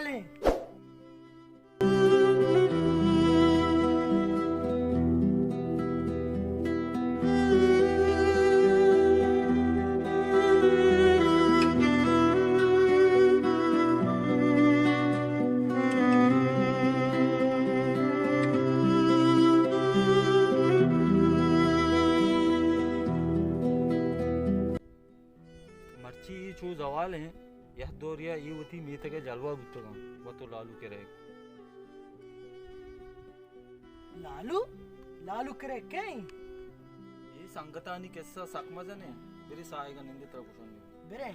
لیں۔ مرچی اے چو زوال ایں، یک دورے ءَ اے وتی میتگ ءِ جلوہ بوتگ اَنت، وت ءُ لالو کرئیگ۔ لالو؟ لالو کرئیگ کئے ایں؟ اے سنگتانی کسہ سک مزن ایں، برے ساہگ ءَ نندے ترا گوشاں۔ برے۔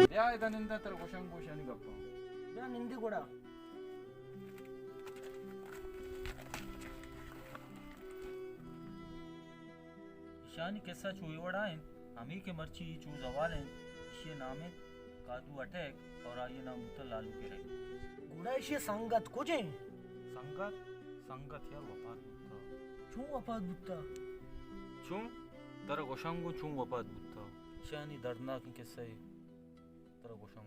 بیا ادا نند، ترا گوشاں گوشانی گپاں۔ بیا نندے گڑا۔ ایشانی کسہ چو اے وڑا اِنت، ہمے کہ مرچی اے چو زوال اِنت، ایشی ءِ نام اِنت کادو اٹیک اور آئی ءِ نام بوتہ لالو کرئیگ۔ گڑا ایشی ءِ سنگت کج اِنت؟ سنگت؟ سنگت یار وپات بوتہ۔ چون وپات بوتہ؟ چون؟ ترا گوشاں گوں چون وپات بوتہ۔ ایشانی دردناکیں کسہ اے۔ ترا گوشاں۔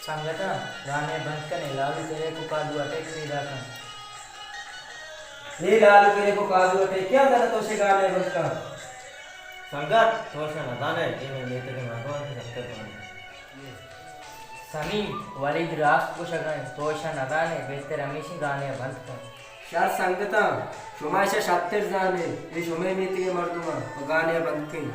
سنگتاں، گانے بند کنے، لالو کرئیگ ءُ کادو اٹیک پیداک اَنت۔ نی لالو کرئیگ ءُ کادو اٹیک، کیا زاناں تو شے گانے بند کن؟ سنگت، تو اشاں نزانئے، اے مئے میتگ ءِ مردم اَنت، دفتر بند۔ سمیم، ولید راست گوشگ ءَ اِنت، تو اشاں نزانئے، بہتر ہمیش اِنت گانے ءَ بند کن۔ شر سنگتاں، شما اشاں شرتر زانئے، اے شمئے میتگ ءِ مردم اَنت، پہ گانے ءَ بند کن۔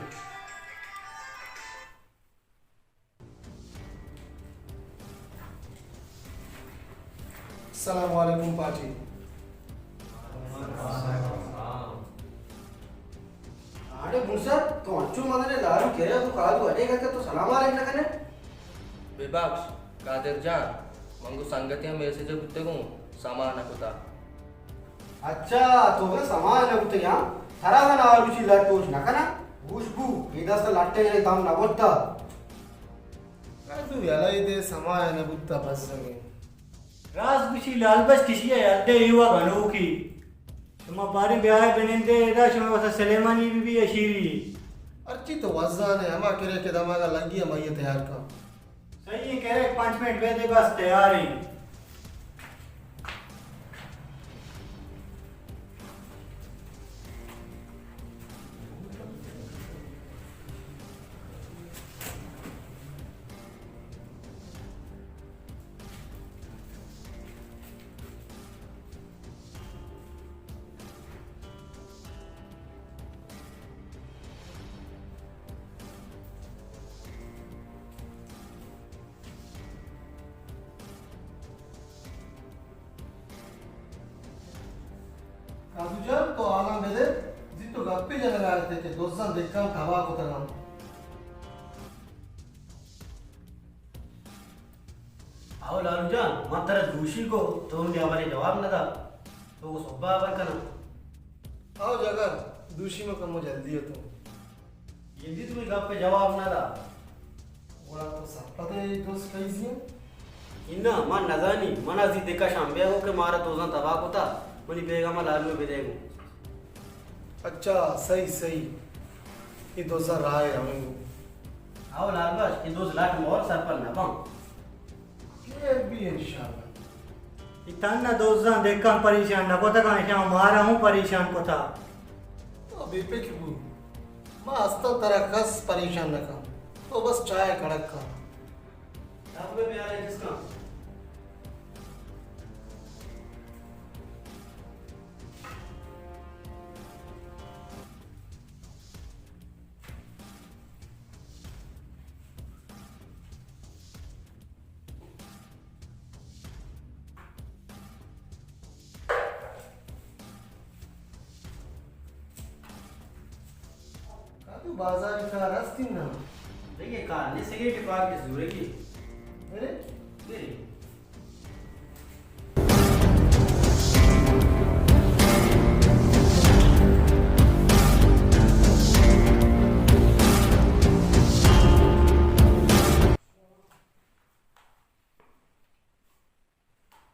السلام علیکم پاجی۔ اڑے بنسا، تو انچو مزنیں لالو کرئیگ ءُ کادو اٹیک ءَ کہ تو سلام علیک نہ کنئے؟ ببخش قادر جان، من گوں سنگتیاں میسج ءَ بوتگوں، سما نہ کتہ۔ اچھا، تو بس سما نہ بوتگ ئے، ہاں؟ ترا من آروچی لٹ ہوش نہ کناں؟ گوش بو، اے دست لٹ ءَ دم نہ برتہ۔ کادو یلہ دے، سما نہ بوتہ، بزگیں۔ راست گوشی لال بخش، کشی ءَ یل دے، اے وا گنوکی۔ شما باریں بیائے بنندے ادا، شما واسطہ سلیمانی بی بی ءَ شیری۔ ہرچی تو وزانے، ہما کرے کہ دماغ ءَ لگی، ہمائی ءَ تیار کن۔ صحیح ہے، کرے پنچ منٹ بیدے، بس تیار ہیں۔ کادو جان، تو حالاں بدے، زی تو گپے جنگا اتئے کہ دزاں دکان تباہ کتگ انت۔ آو لالو جان، من ترا دوشی کو، تو منی ہبرے جواب نہ دات۔ تو گوں صبح ہبر کناں۔ آو جگر، دوشی من کمو جلدی اتوں۔ جلدی تو منی گپ ء جواب نہ دات۔ گڑا تو سرپد ئے اے دز کئی زی انت؟ اناں، من نزانی، من ء زی دکہ شمبے ء گوں کہ مارا دزاں تباہ کتا، منی پیغام ء لالو ء بدئے گوں۔ اچھا، سہی، سہی۔ اے دزاں راہ ء رویں گوں۔ ہئو لال بخش، اے دز لٹ مول سرپد نہ باں۔ خیر بی انشاءاللہ۔ اے تھنا دزاں دکاں پریشان نہ کتگاں، اشاں مارا ہوں پریشان کتا۔ تو بے فکر بو، ما ہستاں، ترا کس پریشان نہ کن، تو بس چاہ کڑک کن۔ ڈبے بیار اے جس کن۔ بازار کار ہستی نا؟ دیکھیں کار نے، سگریٹ پاک زورگی۔ ارے؟ میری۔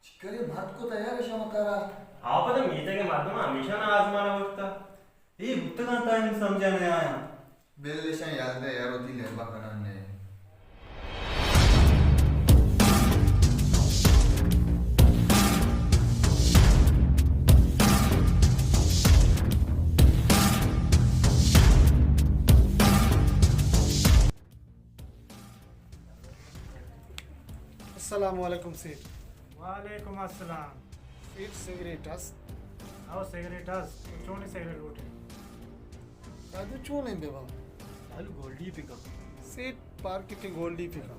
چکرے بھت کو تیار شما ترا۔ آ پدا میتگ ءِ مردم ہمیشہ نہ آزمان ءَ وقتا۔ اے بوتگاں تا انت سمجھا نہ آیاں۔ بل اشاں یل دے یار، وتی لیبا کنان نے۔ السلام علیکم سیٹھ۔ وعلیکم السلام۔ سیٹھ، سگریٹ است؟ او، سگریٹ است۔ تو چونیں سگریٹ لوٹے؟ کادو چونیں ببا؟ آلو گولڈی پکا۔ سیٹھ، پارکٹیں گولڈی پکا۔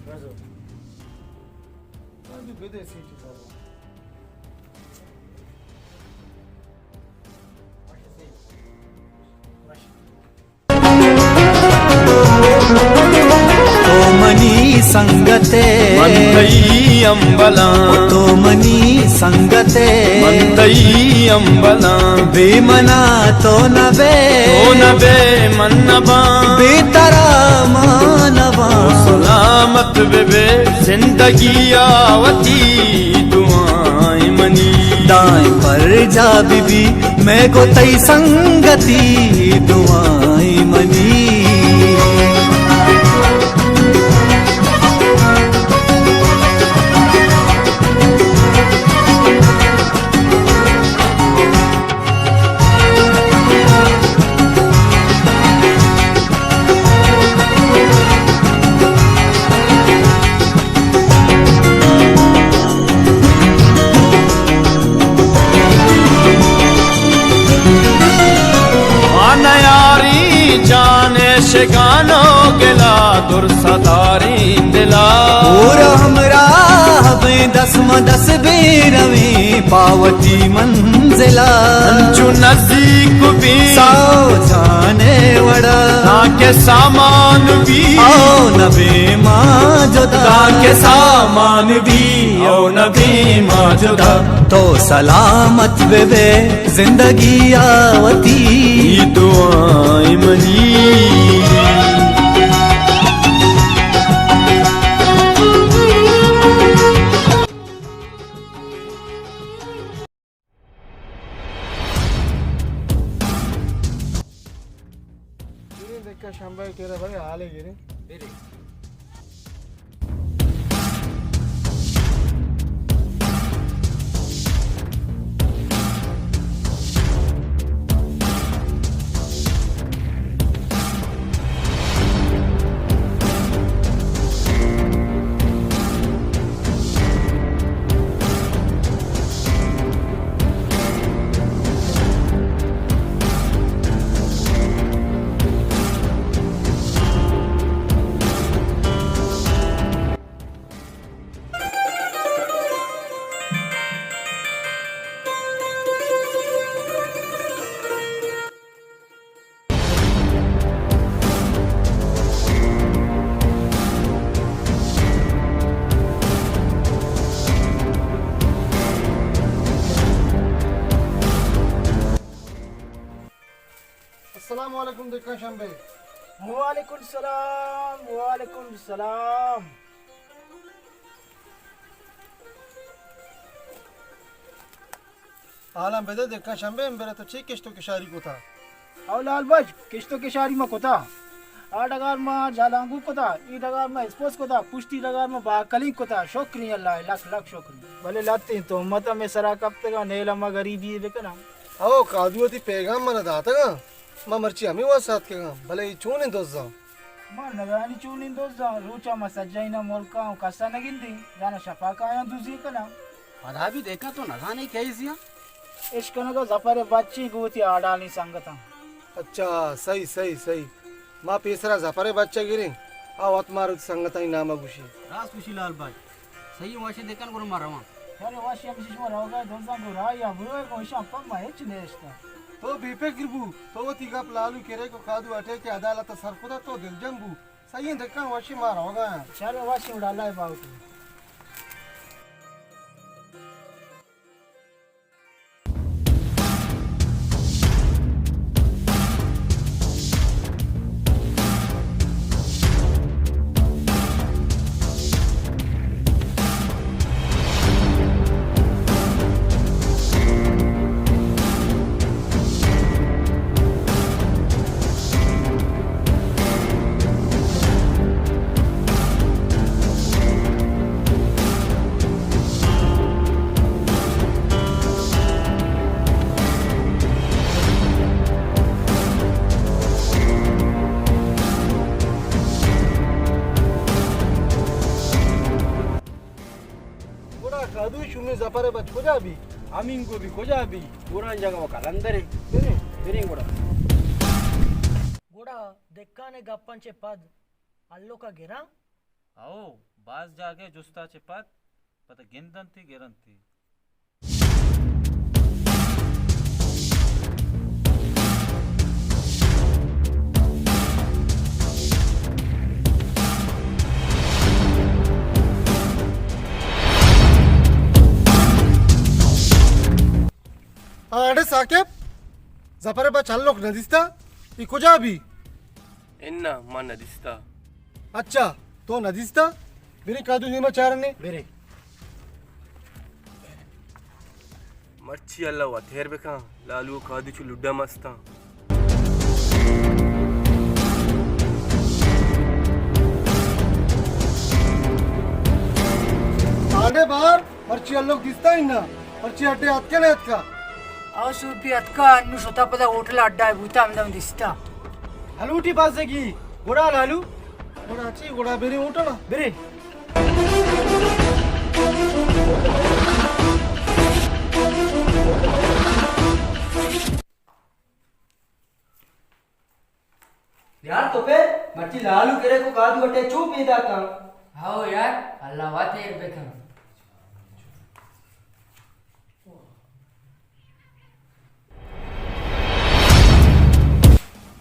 بزو۔ کادو بدے سیٹھ بابا۔ تو منی سنگت ئے، من تئی امبلاں۔ تو منی سنگت ئے، من تئی امبلاں۔ بے منا تو نہ بے، تو نہ بے من نہ باں۔ بے ترا ما نہ باں۔ تو سلامت بہ بے زندگی ءَ وتی دعائیں منی۔ دائیں پر جا بہ بی مئے گوں تئی سنگتی، دعائیں منی۔ ما نیاری جان شگان و گلا، درس داریں دلا۔ اور ہمراہ بیں دس ما دس بے رویں پاوتی منزلا۔ انچو نزیک بی ساو جانے وڑا، تاکہ سامان بی او نبی ما جدا۔ تاکہ سامان بی او نبی ما جدا۔ تو سلامت بہ بے زندگی ءَ وتی، اے دعائیں منی۔ بریں دکہ شمبے ءِ کرا، بریں حالے گریں۔ بریں۔ السلام علیکم دکان شمبے۔ وعلیکم السلام، وعلیکم السلام۔ حالاں بدے دکان شمبے، امبرا تو چی کشت و کشاری کتا؟ او لال بج، کشت و کشاری ما کتا۔ آ ڈگار ما جالانگو کتا، ای ڈگار ما اسپوس کتا، پشتی ڈگار ما باکلین کتا۔ شکری اللہ، لکھ لکھ شکری۔ بلے لتیں تو مت ہمیں سرا کپتگا، نیل ما غریبی بکناں۔ او کادو، وتی پیغام منا داتگا، ما مرچی ہمیں واسطہ اتکگاں، بلے اے چونیں دزاں؟ ما نزانی چونیں دزاں، روچا ما سجہیناں ملکاں و کسا نگندیں، زانا شپا کایاں دزی کناں۔ پدا بھی دیکھا تو نزانے کئی زیاں؟ اشکنگا ظفر بچی گوتی آڈالیں سنگتاں۔ اچھا، صحیح، صحیح، صحیح۔ ما پیسرا ظفر بچا گریں، آ وت مارا وتی سنگتانی ناما گوشی۔ راست گوشی لال بھائی۔ صحیح واشے دکان گڑا ما رواں۔ چلو واشی، ہمیشی شما روگا، دزاں گوں راہی ءَ برو، گوں ایشاں پہ ما ہچ نیشتہ۔ تو بے فکر بو، تو وتی گپ لالو کرے کو کادو اٹے کہ عدالت ءَ سر کتا، تو دلجم بو۔ صحیح ایں دکان، واشی ما روگا ایں۔ چلو واشی، اڑا اللہ باوکی۔ گڑا کادو شومیں زپر بچ کجا بی؟ ہمینگو بی کجا بی؟ گوران جگہ و کلندرے۔ بریں۔ بریں گڑا۔ گڑا دکان گپاں چہ پد ہلوکا گراں؟ او، باز جاگہ جستا چہ پد، پدا گندنتی گرنتی۔ ہاں، اڑے ثاقب، زپر بچ ہلوک نہ دیستا؟ ای کجا بی؟ اناں، من نہ دیستا۔ اچھا، تو نہ دیستا؟ برے کادو نیما چارنے۔ برے۔ مرچی اللہ وت ہیر بکن، لالو کادو چو لڈا مستاں۔ آڑے بار، مرچی اللہ دیستا ہی نا۔ پرچی اڈے اتکا نہ اتکا؟ او سوپی اتکا، انو شتا پدا ہوٹل اڈا بوتا، ہمدا من دیستا۔ ہلوٹی بازگی، گڑا لالو۔ گڑا چی؟ گڑا برے ہوٹل۔ برے۔ یار تو پہ مرچی لالو کرے کو کادو اٹے چو پیدا کن۔ ہاو یار، اللہ وت ہیر بکن۔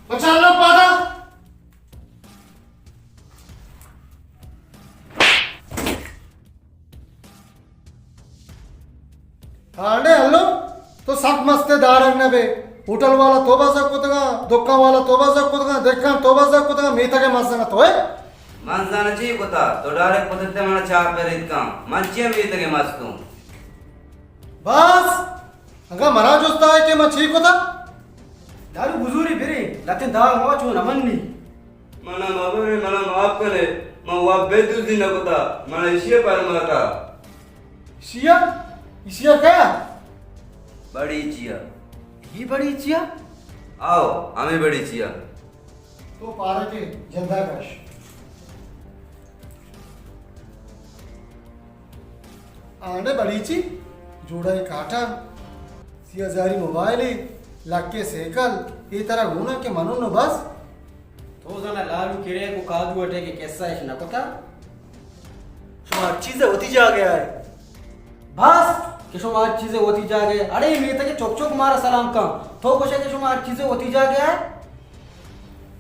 بچا لو پادا۔ ہاں، اڑے ہلو، تو سک مست دارگ نہ بے۔ ہوٹل والا تو بزگ کتگا، دکان والا تو بزگ کتگا، دکان تو بزگ کتگا، میتگ مزنگ تو ہے۔ من زاناں چی کتا، تو ڈائریکٹ پترتے منا چاہ پہ ریت کن، من چی میتگ مستوں۔ بس، اگاں منا جستا ہے کہ من چی کتا؟ دارو بزوری برے، لتیں داغ ما چون امنی۔ منا مبرے، منا معاف کنے، من واب بے دزی نہ کتا، منا اشیا پر ماتا۔ اشیا؟ اشیا کیا؟ بڑی چیا۔ یہ بڑی چیا؟ آؤ، ہمیں بڑی چیا۔ تو پارے کے جندا کش۔ آنے بڑی چی؟ جوڑا کاٹا، سی ہزاری موبائل، لکے سیکل، اے ترا گونا کہ منو نو بس۔ تو زانا لالو کرے کو کادو اٹے کہ قصہ اش نہ کتا؟ شما ہر چیز وتی جاگہ ہے۔ بس کہ شما ہر چیز وتی جاگہ ہے۔ اڑے میتگ چک چک مارا سلام کن۔ تو گوشے کہ شما ہر چیز وتی جاگہ ہے۔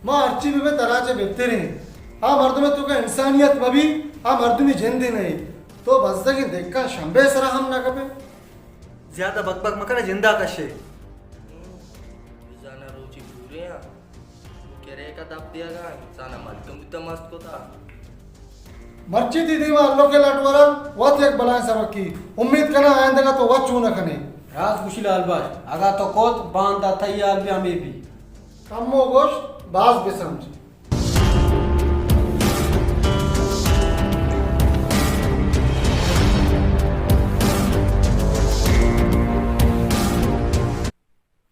ما ہرچی بہ بیں ترا چہ بہتریں۔ آ مردم تو کہ انسانیت مہ بی، آ مردمی جندے نہ۔ تو بزگیں دکان شمبے سرا ہم نہ کپے۔ زیادہ بک بک مکن، جندا کشے۔ بزانا روچی پورے آ۔ کرے کا دپ دیا گا، انسان مردم بوتا مست کتا۔ مرچی تی دیما اللہ کے لٹ ورا، وت یک بلائیں سبقی۔ امید کنا آئندگا تو وت چو نہ کنے۔ راست گوشی لال باش، اگا تو کوت باندا تئی حال بھی ہمیں بھی۔ کمو گوشت، باز بسمج۔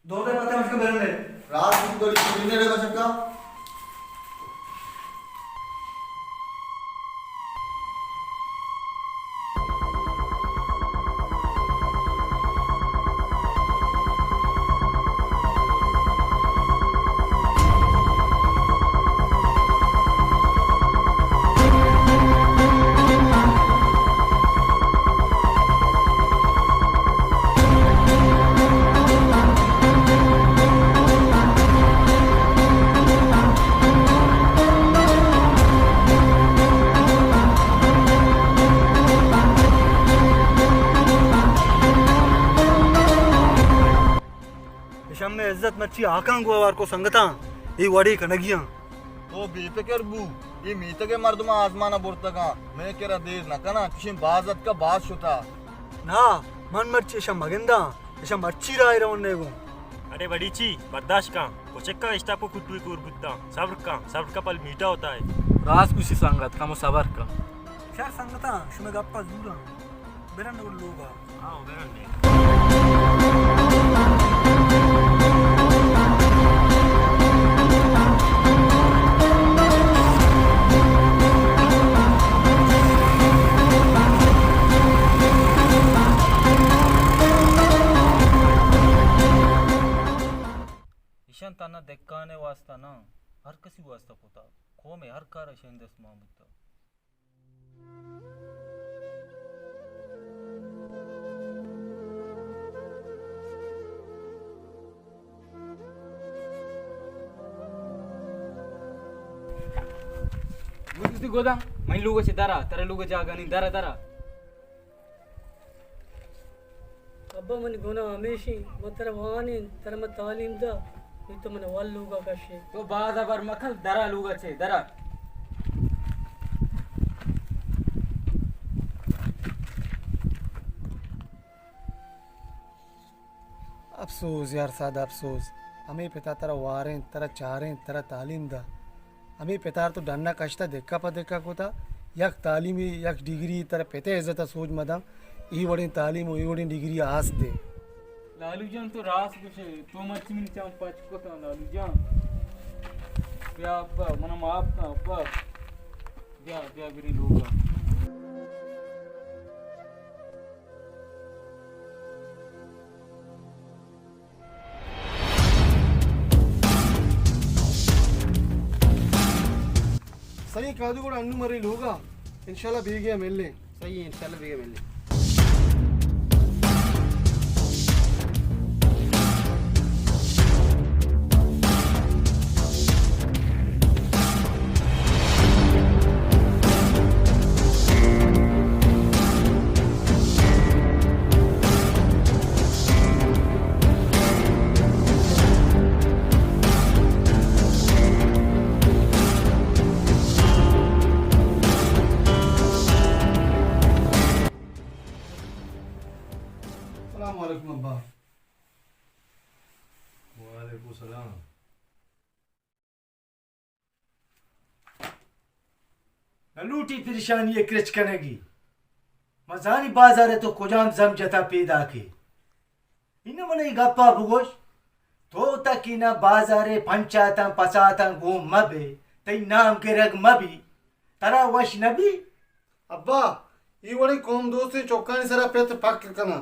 دو دے پتہ مشکل بلنے۔ رات کی بڑی سکرین ہے بچکا۔ عزت مرچی آکاں گوں ہوار کو سنگتاں، اے وڑے کنگیاں۔ تو بے فکر بو، اے میتگ ءِ مردماں آزمان ءَ برتگاں، مئے کرا دیر نہ کناں، چشیں باز اتکا باز شتا۔ نا، من مرچی اشاں مگنداں، اشاں مرچی راہ ءَ رون ئے گوں۔ اڑے بڑی چی، برداشت کن، کچکاں اشتاپ ءُ کٹو ءِ کور بوتاں، صبر کن، صبر کا پھل میٹھا ہوتا ہے۔ راست گوشی سنگت، کمو صبر کن۔ شر سنگتاں، شمئے گپا زوراں، برن گڑا لوگا۔ ایشان تنہا دہکان ءِ واسطہ نہ، ہر کسی واسطہ کتا، قوم ءِ ہر کار اشان دست مان بوتا۔ گودی گودا، من لوگ چہ درا، ترا لوگ جاگہ نہیں، درا، درا۔ ابا، منی گناہ ہمیش انت، من ترا وانین، ترا من تعلیم دا، نی تو من ول لوگا کشے۔ تو باز ہبر مکن، درا لوگا چے، درا۔ افسوس یار سعد، افسوس۔ ہمے پتا ترا وارین، ترا چارین، ترا تعلیم دا۔ ہمے پتار تو ڈنا کشتا، دکا پہ دکا کتا، یک تعلیمی، یک ڈگری، ترا پتے عزت ء سوج مداں، ای وڑیں تعلیم و ای وڑیں ڈگری آس دے۔ لالو جان، تو راست گوشے، تو مرچی منی چم پچ کتا لالو جان۔ بیا ابا، منا معاف کن ابا۔ بیا، بیا بری لوگا۔ سہی کادو، گڑا انو مرے لوگا، انشاءاللہ بیگیا ملیں۔ سہی، انشاءاللہ بیگیا ملیں۔ السلام علیکم ابا۔ وعلیکم السلام۔ نہ لوٹی پریشانی ء کرچ کنگی۔ من زانی بازار ء تو کجام زم جتا پیداکے۔ انہ من اے گپا بگوش، تو تک انہ بازار ء پنچاتاں پساتاں گون مہ بے، تئی نام گرگ مہ بی، ترا وش نہ بی۔ ابا، ای وڑیں قوم دوستیں چکانی سرا پت پکر کناں۔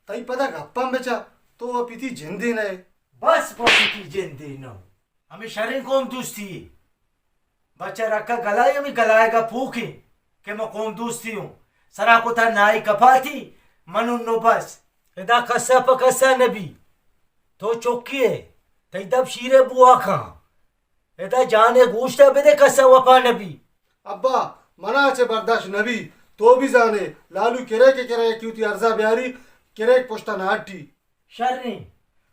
تئی پدا گپاں بچا، تو و پیتی جندے نئے۔ بس و پیتی جندے نو۔ ہمے شریں قوم دوستی یے۔ بچہ رکا گلائی، ہمے گلائیگا پوکیں کہ من قوم دوستی اوں۔ سرا کتا نائی کپاتی، من انو بس۔ ادا کسا پہ کسا نبی۔ تو چکی ئے، تئی دپ شیرے بوا کن۔ ادا جانے گوشتا بدے، کسا وپا نبی۔ ابا، منا چہ برداشت نبی۔ تو بھی زانے، لالو کرے کہ کرے کہ وتی ارزا بیاری، کرے پشتا نہ ہٹی۔ شریں،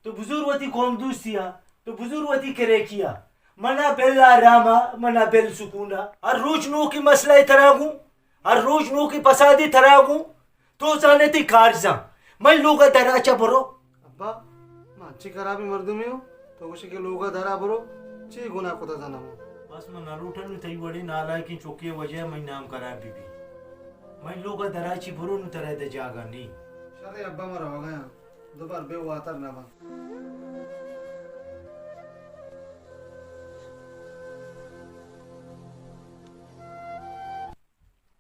تو بزور وتی قوم دوستی ء، تو بزور وتی کریکی ء۔ منا بل آرام ء، منا بل سکون ء۔ ہر روچ نوکی مسئلہ ء ترا گوں، ہر روچ نوکی پسادی ترا گوں۔ تو زانے تئی کار زان۔ من لوگ ء دراچ ء برو۔ ابا، من انچیں خرابیں مردمے ہوں، تو گوشے کہ لوگ ء درا برو، چے گناہ کتا زاناں من؟ بس من نہ لوٹاں نوں تئی وڑیں نالائکیں چکے ء وجہ ء منی نام خراب بہ بی۔ من لوگ ء دراچی برو نوں ترا ادا جاگہ نی۔ شریں ابا، من روگ ء آں۔ دوبر بے واتر نہ بنت۔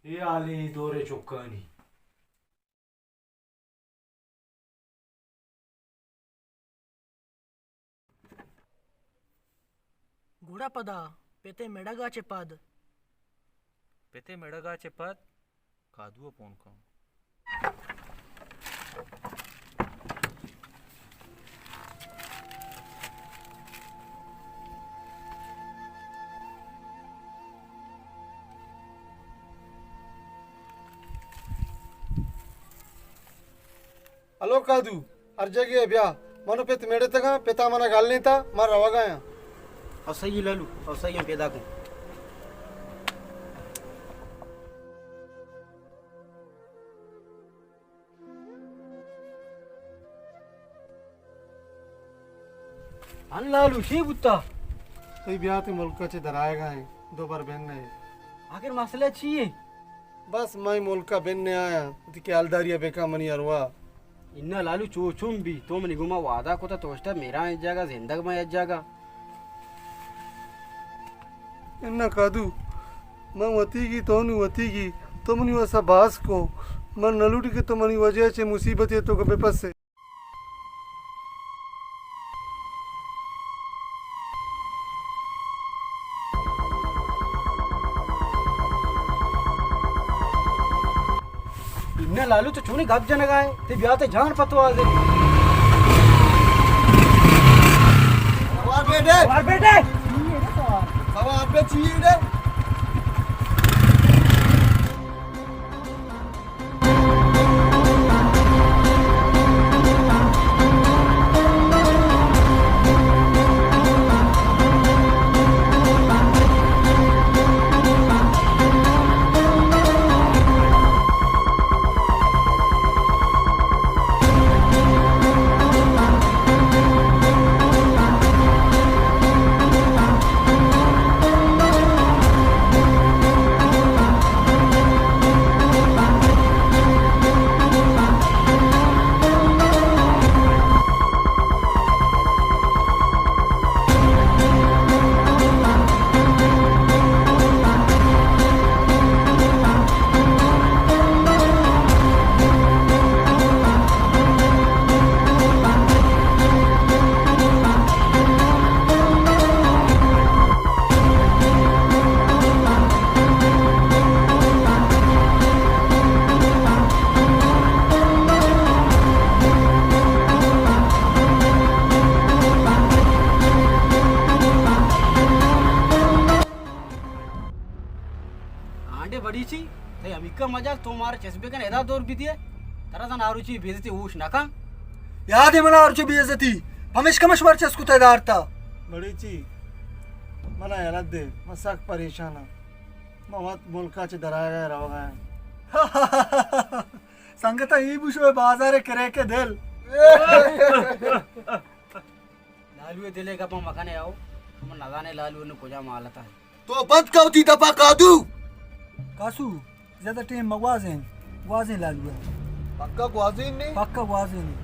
اے حالیں اے دور ء چکانی۔ گڑا پدا پت ء مڑگ ء چہ پد۔ پت ء مڑگ ء چہ پد کادو ء پون کن۔ ہلو کادو، ہر جاگہ ء بیا، منو پت مڑتگاں، پتا منا گلینتا، من روگایاں۔ او سہی لالو، او سہی پیدا کن۔ ہن لالو، چی بوتا؟ تئی بیات ملکا چہ درائگا ایں، دوبر بن نئے۔ آخر مسئلہ چی ایں؟ بس من ملکا بن نہ آیاں، وتی خیالداری بکن منی ارواہ۔ انا لالو، چو چون بی، تو منی گوما وعدہ کتا، تو اشتا میرا یک جاگہ، زندگ من یک جاگہ۔ انا کادو، من وتیگی، تو نی وتیگی، تو منی واسا باز کو۔ من نہ لوٹی کہ تو منی وجہ چہ مصیبتے توکا بپسے۔ اناں لالو، تو چونیں گپ جنگا ئے؟ تئی بیات ءَ جان پتواز اِنت۔ سوار بیٹے۔ سوار بیٹے۔ سوار بے چیئے۔ آنڈے بڑیچی، تئی ہمیکا مجال، تو مارا چست بکن، ادا دور بدیے۔ ترا زان آروچی بے عزتی ہوش نہ کن۔ یاد ہے منا آروچی بے عزتی، پمیشکا مش مارا چست کتا دارتا۔ بڑیچی، منا یلہ دے، من سک پریشان ہاں۔ من وت ملکا چہ درآیگا روگا ہاں۔ سنگتا، ای بوشو بازار کرے کے دل۔ لالو ءِ دل ءِ گپاں مکن ئے، او من نزاناں لالو نوں کجام حالت ءَ اِنت۔ تو بند کن وتی دپ ءَ کادو۔ کاسو، زیادہ ٹیم مہ گوازین، گوازین لالو ءَ۔ پکا گوازین نے؟ پکا گوازین نے۔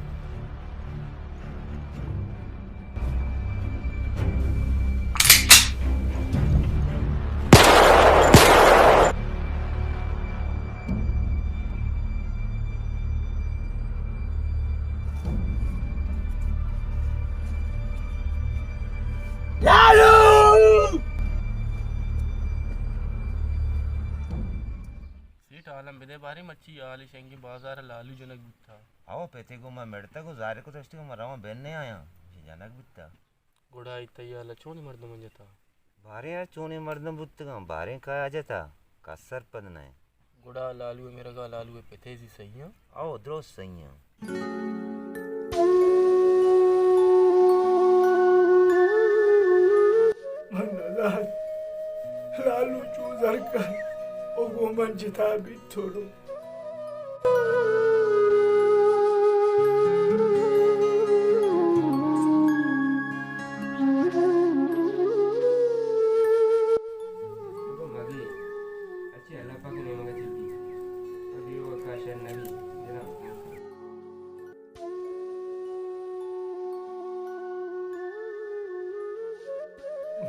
لالو! سیٹھ، حالاں بدے باریں، مرچی حال شنگیں، بازار ءَ لالو جنگ بوتا۔ او پتے گوں ما مڑتگ ءُ زارے کت، اشتگ ما رواں بن نیایاں، جنگ بوتا۔ گڑا اے تئی حال ءَ چونیں مردماں جتا؟ باریں ہر چونیں مردم بوتگاں، باریں کایا جتا، کس سرپد نہ اِنت۔ گڑا لالو ءِ مرگ ءَ لالو ءِ پت ءِ زی سہی اِنت؟ او، درست سہی اِنت۔ من نزانت لالو چو زر کنت ءُ گوں من جتا بیت۔ تو مگے، اچھے اللہ پاک ءِ نیمگ ءَ چہ بی۔ اگے او اکا شر نبی، جناب۔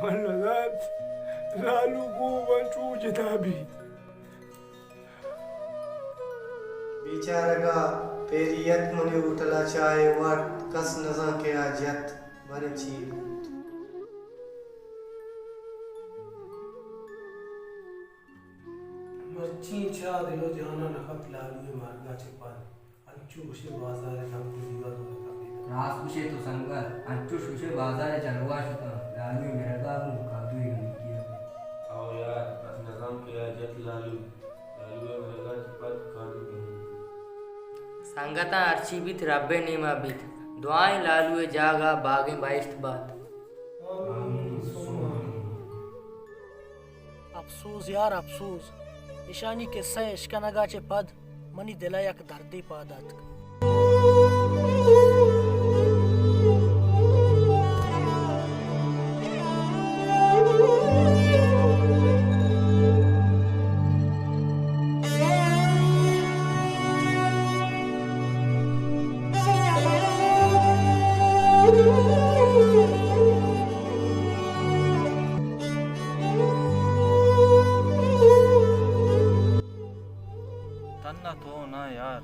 من نزانت لالو گوں من چو جتا بیت۔ بیچارگ ءَ پیری ات منی ہوٹل ءَ چاہ ءِ وارت، کس نزانت کہ آ جت، باریں چی بوت۔ مرچی چہ دل ءُ جان ءَ نہ کپت لالو ءِ مرگ ءَ چہ پد۔ انچو گوشے بازار ءِ تمپ ءُ دیوان ءَ کپیت۔ راست گوشے تو سنگت، انچوش گوشے بازار ءِ چلوا شتاں، لالو ءِ مرگ ءَ گوں کادو ءِ گنوکی ءَ۔ او یار، بس نزانت کہ آ جت لالو، لالو ءِ مرگ ءَ چہ پد کادو گنوکی۔ سنگتاں، ہرچی بیت رب ءِ نیما بیت۔ دعائیں لالو ءِ جاگہ باگیں بہشت بات۔ آمین ثم آمین۔ افسوز یار افسوز، اشانی قصہ ءِ اشکنگ ءَ چہ پد منی دل ءَ یک دردے پاد اتک۔ تنا تو نہ یار،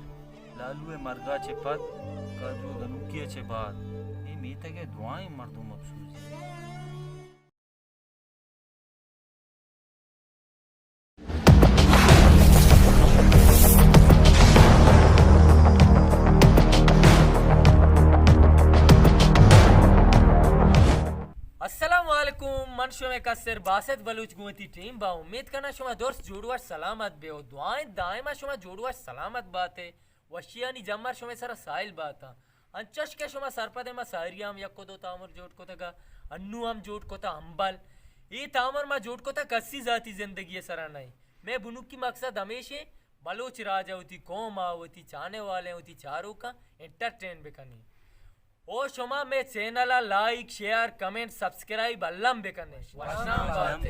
لالو ءِ مرگ ءَ چہ پد، کادو گنوکی ءَ چہ بعد، اے میتگ ءِ دراہیں مردم افسوزی۔ السلام علیکم، من شمئے کستر باسط بلوچ گوں وتی ٹیم با۔ امید کناں شما درست جوڑ وش سلامت بے و دعائیں دائما شما جوڑ وش سلامت باتے۔ وشیانی جمر شمئے سرا سائل باتاں۔ انچش کہ شما سرپد، ما ساری ہم یک و دو تامر جوڑ کتگا، انو ہم جوڑ کتا ہمبل۔ اے تامر ما جوڑ کتا کسی ذاتی زندگی سرا نہیں۔ مئے بنکی مقصد ہمیش ہے بلوچ راج ءَ وتی قوم ءَ وتی چاہنے والے وتی چاروکاں انٹرٹین بکنی۔ او شما مئے چینل ءَ لائک، شیئر، کمنٹ، سبسکرائب الم بکنے۔ وشنام بات۔